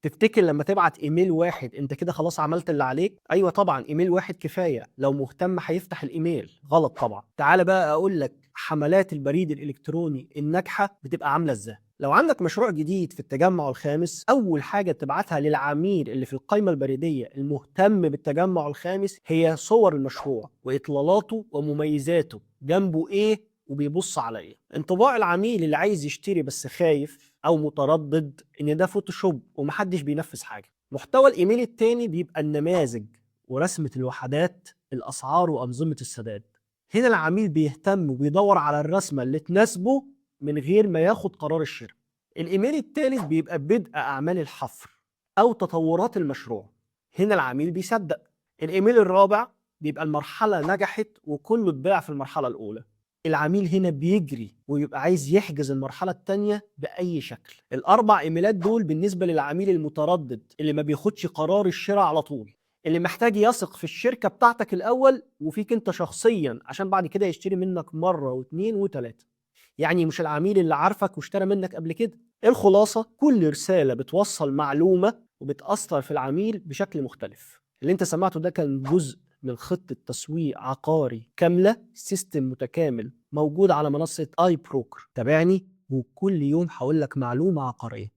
تفتكر لما تبعت ايميل واحد انت كده خلاص عملت اللي عليك؟ ايوه طبعا، ايميل واحد كفاية، لو مهتم هيفتح الايميل. غلط طبعا. تعال بقى اقول لك حملات البريد الالكتروني الناجحة بتبقى عاملة ازاي. لو عندك مشروع جديد في التجمع الخامس، اول حاجة تبعتها للعميل اللي في القائمة البريدية المهتم بالتجمع الخامس هي صور المشروع واطلالاته ومميزاته، جنبه ايه وبيبص على ايه. انطباع العميل اللي عايز يشتري بس خايف او متردد ان ده فوتوشوب ومحدش بينفذ حاجة. محتوى الايميل التاني بيبقى النماذج ورسمة الوحدات، الاسعار وانظمة السداد. هنا العميل بيهتم وبيدور على الرسمة اللي تناسبه من غير ما ياخد قرار الشراء. الايميل التالت بيبقى بدء اعمال الحفر او تطورات المشروع، هنا العميل بيصدق. الايميل الرابع بيبقى المرحلة نجحت وكله اتباع في المرحلة الاولى، العميل هنا بيجري ويبقى عايز يحجز المرحلة التانية بأي شكل. الأربع إيميلات دول بالنسبة للعميل المتردد اللي ما بياخدش قرار الشراء على طول، اللي محتاج يثق في الشركة بتاعتك الأول وفيك أنت شخصيا عشان بعد كده يشتري منك مرة واثنين وثلاثة. يعني مش العميل اللي عارفك واشترى منك قبل كده. الخلاصة، كل رسالة بتوصل معلومة وبتأثر في العميل بشكل مختلف. اللي انت سمعته ده كان جزء من خطة تسويق عقاري كاملة، system متكامل موجود على منصة iBroker. تابعني وكل يوم هقول لك معلومة عقارية.